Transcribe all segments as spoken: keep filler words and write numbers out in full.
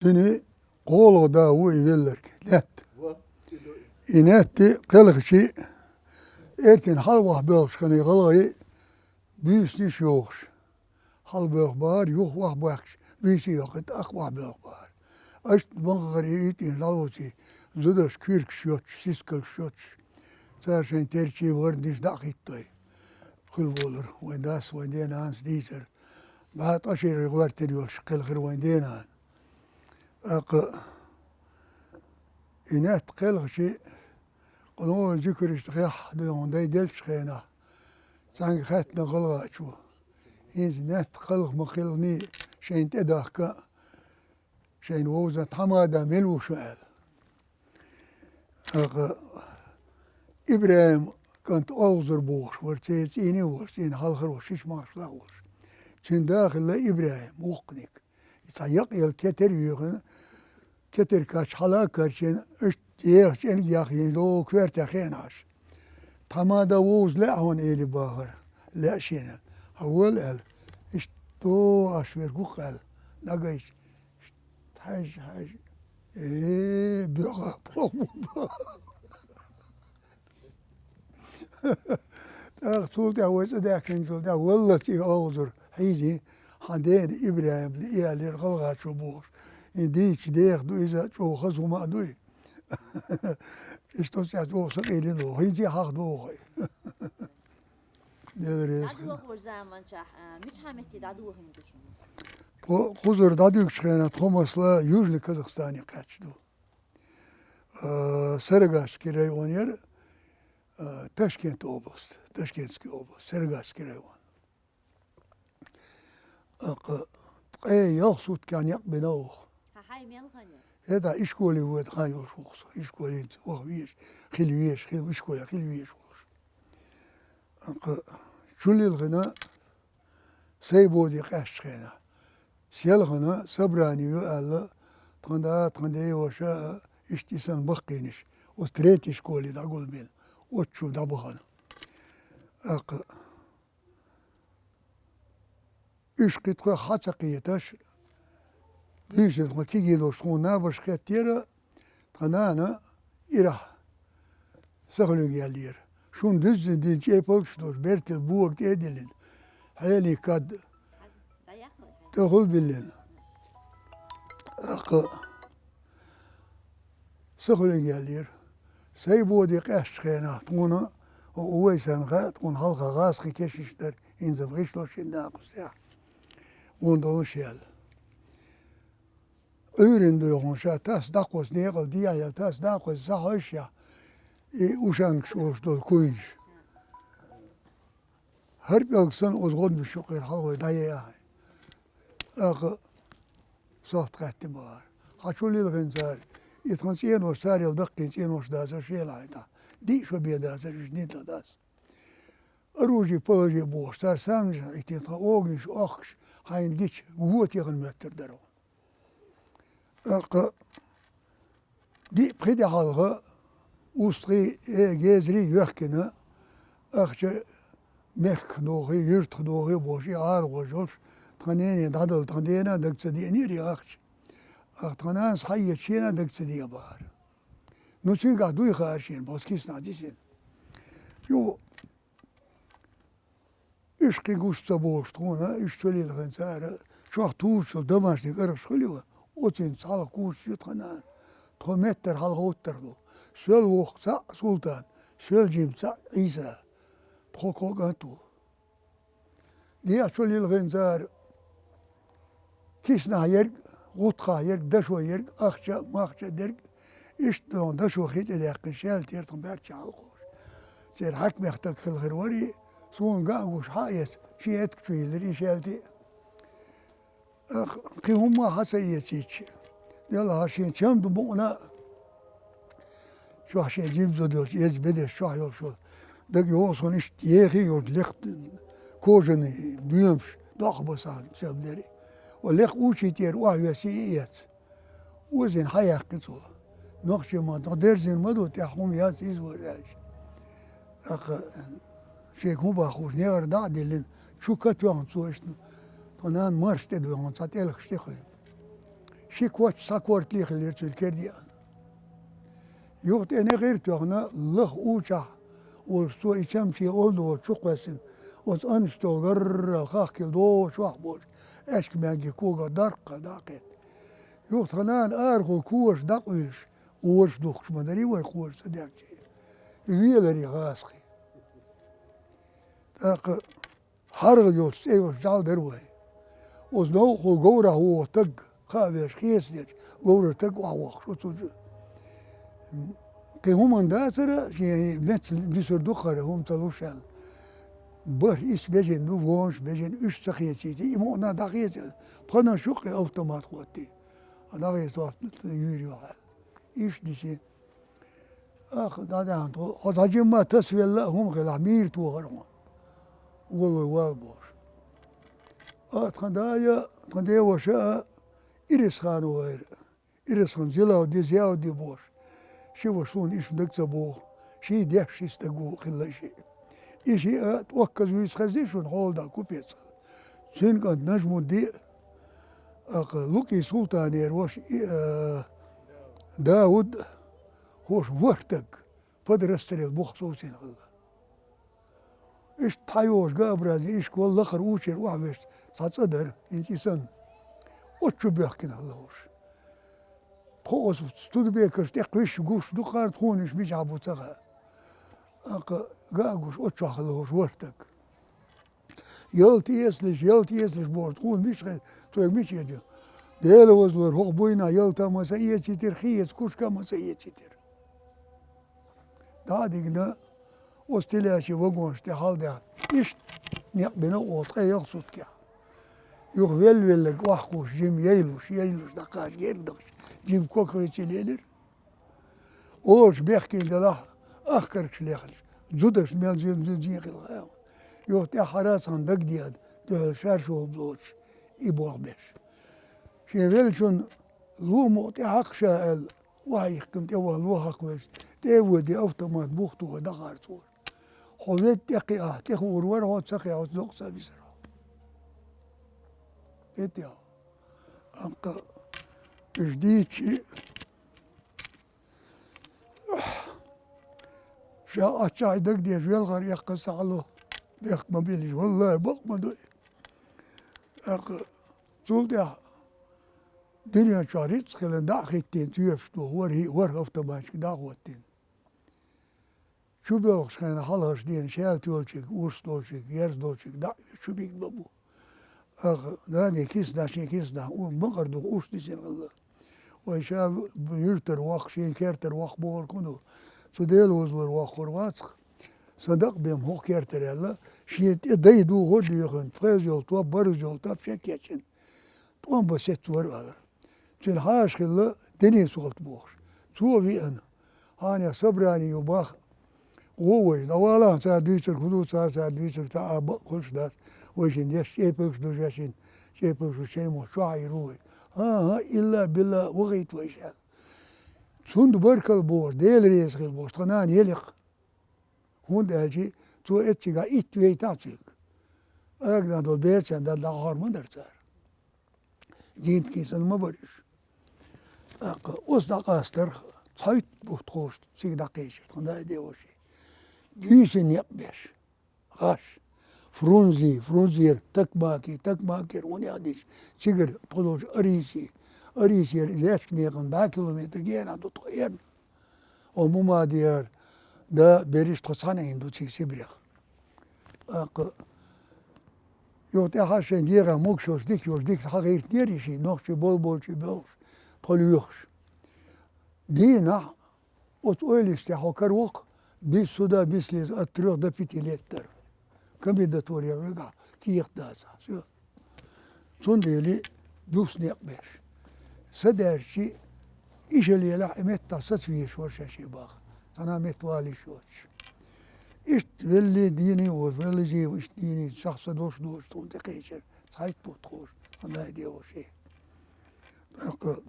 Цуьнан кхоалгӀа да ву и велларг, Наьтта. И Наьтта кхелхача, эртина хьалаваха боьлхуш хинна гӀалгӀай буьйсанаш йохуш, хьалабоьлху бахара, юха охьабоьхкуш, буьйса а йохкуьйту, тӀаккха охьабоьлху бахара. Иштта бакъахьара и уьйтӀина жӀалоций, зудаш, куьркаш йоцуш, сискалш йоцуш, цара шайн терчий, варданаш дӀа а хӀиттадой, хуьлу волура вайн дас, вайн денанас дийцар. БӀе ткъа шера гӀоьртина йолуш кхелхира вайн денана. ТӀаккха и Наьтта кхелхача, къа новый зуькаршна хехь дуй хьуна дай деллачу хенахь, цхьаьнга хаьттина гӀалгӀачо: «ХӀинца Наьтта кхалха ма-хиллий, шайна тӀедахка а, шайна вовза а, тхьамада мила ву шу?» — аьлла. ТӀаккха ИбрахӀим кӀант Олхазар бохуш вара, церан цӀийне а волуш, цӀийнан хьалхара волуш, шишмахаш лаха волуш. Цуьнан да хилла ИбрахӀим, воккханиг. И цхьа якъаелла кетар а йоьхина, кетар кхача хьала а карчийна, иштта еха чӀенга яхйина, догӀу коьртехь хиъна Ӏаш. «Тхьамада вовза лаьа хьуна?» — элира бахара. «Лаьа шена». «Хьан вала», — аьлла. Иштта догӀу Ӏаш верг ву-кх аьлла, дӀагайча. Хьаьжжа, хьаьжжа. Э, боьха, боьха. ТӀаккха цул тӀаьхьа вай цӀа даьхкинчул тӀаьхьа валлалц и Олхазар хьийзий, хьан дена ИбрахӀимна и аьллера гӀалгӀачо бохуш. И дийцича деха ду иза, чӀогӀа хаза хӀума а дуй. Иштта оцу тӀехь чӀогӀа сакъийрина ву, хӀинца а хьаха догӀу хьо. Дела реза хила. ДӀадохучу заманчохь, а, мичахьа метте дӀадохийна ду шуна? Тхо кхузара дӀадуьгучу хенахь тхо, масала, Южный Казахстане кхаьчна ду. А, Сарыагатский район яра, а, Ташкент область, Ташкентский область, Сарыагатский район. ТӀаккха ткъе ялх суткехь некъ бина оха. Хьан хьай мел хан яра? ХӀета ишколе вада хан йолуш ву-кх со, ишколе ваха везаш, хила везаш, хила, ишколе хила везаш волуш. ТӀаккха чу лилхина, Сайбоде къаьстачу хенахь, селхана собрани ю аьлла, тхан да, тхан ден ваша а, иштта и санна баккхийнаш, оцу третий школе дӀагулбина, оццу чу дӀабахана. ТӀаккха уьш кхин тхох хьа ца кхеташ, буьйсанна тхо кегий долуш тхуна набарш хеттера, тхан нана ирахь сахалуьнга яьллера. Шуна дуьззина дина чӀепалгаш долуш, бертал бога тӀе а диллина, хьелий кад тӀехула биллина. ТӀаккха сахалуьнга яьллера. Сайбоде къаьстачу хенахь тхуна, хӀокху Увайсана хаьа, тхуна хьалха гӀазкхийн кешнаш дара, хӀинца-м гӀишло шина накъостехь, вон долуш яьлла. Ӏуьйрина дуй хьуна ша тас дӀакхозу, некъал дехьа яьлла тас дӀакхозу, схьахьойшшехь, и ушангаш олуш долу куйнаш. ХӀара пӀелг санна оцу гӀодмаш юккъера хьалхой дӀаяйахьа. ТӀаккха сахьт хаьттина бахара. Хьан чу лилхина цара? И тхан цӀенош, царел даккхийна цӀенош дацара шелахь хьайна. Диъ шо бен дацара уьш, динтах дац. Оружие положи бохуш, цара самнаш Ӏиттина, тхан оганаш охкуш, хьайна гича, го техана моьттур дара хьуна. ТӀаккха диъ-пхи де хьалха устагӀий, э, гезарий йоьхкина, ахча мехках дохий, юьртах дохий бохуш, и гӀаролхаш йолуш, тхан нене дӀадала, тхан дена а дага ца деанера и ахча. Ах, тхан нанас хьаэца шена а дага ца деан бахара. Ну, цуьнгахь дуй хаьара шена, боху киснахь дисина. Юха Уьш кхин гуш ца бохуш тхуна, уьш чу лилхина цара, чохь тужучул домашний кӀаргӀаш хуьлий ван, оцуьнца хьалха кхочуш ю тхан нана. Тхо меттара хьалха гӀуттар ду. Соьл воккху цхьаъ Султан, соьл жима цхьаъ Ӏийса. Тхо кхо кӀант ву. Дехьа чу лилхина цара. Киснахь ерг, гӀутхахь ерг, дашо ерг, ахча а, махча а дерг, иштта дохьун дашо хи тӀе даьккхина, шаьлтера тхан баьрчча хьалкхуш. Церан хьаькамех стаг хила хир варий, суна ган а гуш хьа а эца, шен этка чу йиллира и шаьлти а. Ах, кхин хӀумма хьа ца эцийча, делахь шен чамда букъана а, чохь шен жимзо долчу, еза бедеш чохь йолуш волу. Дага йогӀу суна иштта ехий йолчу лекха кожаный боьмаш, доккха басахь чамдери. О, лекха учий тӀера охьавесси и эц. Озийна хьаяьккхи цо. Нохчийн ма ду, дерзина ма ду, тӀехь хӀума яц иза вара аьлча. ТӀаккха шега хӀун бахуш, негӀар дӀа а диллина, чу катоьхна цо иштта, тхан нана марш тӀе доьхна цхьа тӀелхаш тӀе хуьйна. Ши коч, цхьа корта лехилира цуьнан кердеана. Юха тӀе некъ йира тоьхна, лаха учахь волуш цо и чамче олдо чу кхоьссина, оцу аннаш тӀе гӀарра хахкийла догӀуш вахь боцуш, аьшка маьнги кога дарккха дӀакхетта. Юха тхан нана арахула кожа дӀакъуьйлуш, кожаш духкуш ма дарий вай, кожа ца дерчий. Веларий гӀазкхий. ТӀаккха хьаргӀа йолчу цӀе йолчу жӀаьла дара вай. Оцу новкъахула говрахь вогӀу таг, кхаа веш хецадечу, говрара таг охьавоккхуш оцу чу. Кхин хӀуманна дацара, шен меца дуьсур ду хӀара хӀума ца луш аьлла. БархӀ исс бежана ду, гонаш бежана, уьш ца хецийти, и мукъана дӀахецийла, пханаш юккъе автомат хӀоттий. ДӀахецо йийр ю хьал. Иштта диси. Ах, дӀадаьхьна тхо, хьо цхьа жимма тасавелла а хӀума хилахь, мийра тохара хьуна. Воллой вала бохуш. А тхан да я, тхан деваша а Ирисхан вайра. Ирисхан Зилавди, Зиявди бохуш. Ши ваша суна иштта дага ца боху. Ший деш ши стаг ву хилла ши. И шиъ а тӀоккхаза вуьйцу хезний шуна, хьоладан купец хилла. Цуьнан кӀант Нажмудди а, акха, Лукъий Султанера ваша и, а, Дауд а, хӀорш ворхӀ стаг под расстрел бух совцийна хилла. Иштта тхьайогӀуш гаабраза ишкол лахара учера охьавеш цхьа цӀа дара, хӀинца и санна. Оцу чу боьхкина хилла хӀорш. Тхо оцу студебекарш тӀе кхуьйсуш гуш ду-кх хӀара, тхуна уьш мичахь бу ца хаьа. Акха, ган а гуш, оцу чохь хилла хӀорш ворхӀ стаг. Ялта эцалаш, ялта эцалаш бохуш, тхуна мича хеза, тхоьга мича эца ю? Дела возлора, хӀокху буйнахь ялта а ма ца эцийтира, хи эца кушка а ма ца эцийтира. ДӀа а дигна, оцу телячийн вагонаш тӀе хьалдаьхна. Иштта некъ бина оха ткъе ялх суткех. Юха велла-велларг охьакхуьуш, жима яйлуш, яйлуш, дӀакхача герга дахча, жима ког хьоьций лелира. Олуш бехкийна делахь, ахкаргаш лехаш, зудаш мел зен-, зен-, зен хилла хаьа. Юха тӀаьххьара цхьана дагадеана, дуьхьал шаьршо хӀума лоцуш, и болх беш. Шен веллачунна ло мукъа тӀе хьакха ша аьлла, охьаихкина тӀе ван ло хьакхавелча, тӀе а воьдий автомат бух тухий дӀахарцора. Хьо ведда тӀе кхиахь, тӀе хуур вара хьо, ца кхиахь, оцу докъа ца висар хьо. ХӀетте хьо. Амма уьш дийцчи, ша аччахь дагадеш велхар эккха ца хьало, бехк ма биллича, валлахӀи, бакъ ма ду и. ТӀаккха цул тӀаьхьа дуьнен чохь рицкъ хилла дӀа а хӀиттийна, тоьпаш туху, ворхӀе а, ворхӀ автоматчик дӀа а хӀоттийна. Чубоьлхучу хенахь хьалхарчу дийнахь шаьлта йолчуьнга, урс долчуьнга, ерз долчуьнга дӀа а оьцуш чубигна ма бу. Аха, нани киснахь, шен киснахь, у, бакъар ду, урс дисина хилла. Вай ша юьртара воккху, шен кертара воккху бохург хӀун ду? Цу Дела возлора воккхур вац-кх. Сан дакъа бен хӀокху кертара аьлла, шен тӀе дай духур а доьхина, пхоьаза йолу топ, барза йолу топ шен кечйина. ТӀом бан сецна вара аьлла. Цуьнан хьаша хилла Денис волчу бохуш. Цо веана. Хьанех собрани ю бах. Гӏо вай, дӀавалахьа, цара дуьйцург хӀун ду, цара, цара дуьйцург цхьа а бакъ хуьлуш дац. Вай шин деш чӀепалш ду, шаьшшинна чӀепалш ду, шайн мо чохь а йир ву вай. ХӀан-хӀа, илла-билла, вахийта вай шаьл. Цунна баркалла бохуш, Дела реза хила бохуш, тхан нана елира. ХӀунда аьлча цо эццигахь итт вейтахь цуьнга. Агна долу бецан дан дӀахьор ма дара цара. Дийнатхий санна ма бара уьш. ТӀаккха оцу дӀакъастарх цхьайтта бутт ховш цига дӀакхечира тхан дай-деваший. Буьйсанна некъ беш. ГӀаш. Фрунзе, Фрунзера, Такмаки, Такмакера унех дича, цигара тхо долчу Ариси. Арисера лечкъа некъан бӀе километр генахь ду тхо эрна. О, Мумадияр, да, берриш тхо цхьаьна йина ду цига Сибрех. ТӀаккха юха тӀаьхьа шайн дегӀан могушаллаш дика йолуш, дика хьагӀиртинера и шиъ, нохчий болу-болчий боьлхуш, тхо лоьхуш. Дийнахь оцу ойланаш тӀехь хьо каравоккху, без суда, без следа, от трёх до пяти лет дара. Комендатуре вегахь, кехат дацахь. Всё. Цундела буьйса некъ беш. Са даьржичи, иша лелахь, и меттахь саца везаш вара шаьш и баха. Цхьана а метта вала йиш йоцуш. Иштта велли дийна ву, велли зе ву, иштта дийна, сах са долуш доцуш, тхуна тӀекхечира. Цхьайтта бутт хууш, тхан дай-деваший. ТӀаккха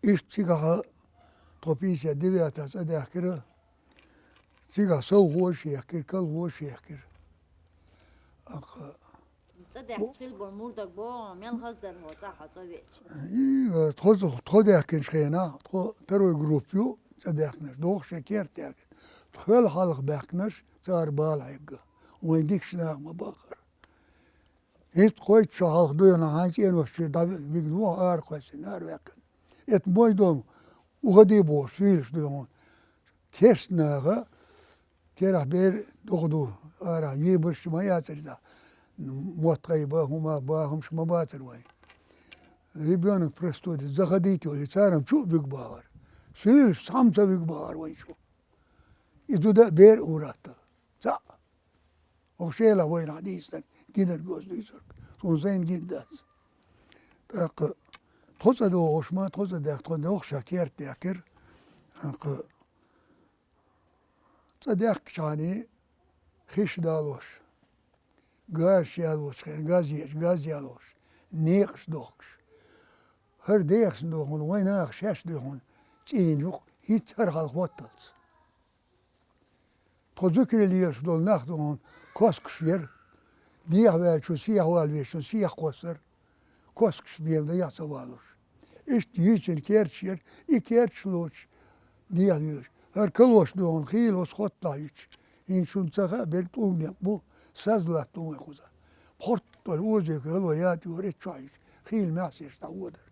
иштта цигахь тхо пятьдесят девятый цӀа даьхкира, цигахь совхозаш яьхкира, колхозаш яьхкира. Аха, ЦӀа даьхкача хила бола мурдаш боху, мел хаза дара хьо цӀа, хьо цӀа веача? Тхо, тхо даьхкинчу хенахь, тхо второй группа ю, цӀа даьхкинарш, дохуш шайн керта даьхкина. Тхол хьалха баьхкинарш, цара бала хьегна. Вайн дикачу наха ма бахара. ХӀинца кхойтта шо хьалха дуьйна хьайн цӀенош чуьра дӀавигна ву хьо, ара кхоьссина, ара ваьккхина. Эта мой дом, уходи бохуш, суьйлуш дуй хьуна. Керста наха, керахь бер дукха ду, арахь йибарш ма яцара иза. Мотт къайба, хӀума бахамаш ма бацара вайн. Ребёнок простудит, заходите, олий, цара-м чу а вуьгу бахара. Суьйлуш цхьамма ца вуьгу бахара вайн чу. И зуда а бер а ву ратта. Цхьаъ. Оха шелахь вайна хьан дийцинарг, гинарг оцу дуьйцург. Суна сайна гина дац. ТӀаккха тхо цӀа дохуш ма, тхо цӀа даьхкина, тхо дохуш шайн керта даьхкира. ТӀаккха цӀа даьхкичхьана хиш далош, газаш ялочу хенахь, газ еш, газ ялош, некъаш дохкуш. ХӀара дехасна ду хьуна, вайн наха шаьш ду хьуна, цӀийнан юкъа, хӀинцца хӀара хьалха хӀотталц. Тхо зуькаре лелаш долу нах ду хьуна, коскаш яра. Дехьаваьллачун, сехьавала везачун сехьа кхоссара, коскаш бен дехьа ца валуш. Иштта йийцина керташ яра, и керташ лоцуш дехьа лелаш. ХӀара калош ду хьуна, хийла оцу хотталахь юьтуш. ХӀинца шуна ца хаьа, берг тӀулг некъ бу, саз латта ду вайн кхузахь. ПхьортӀа долу озийга гӀало ятӀа йора, эццахь чохь юьтуш, хийла маьхсеш дӀаводара.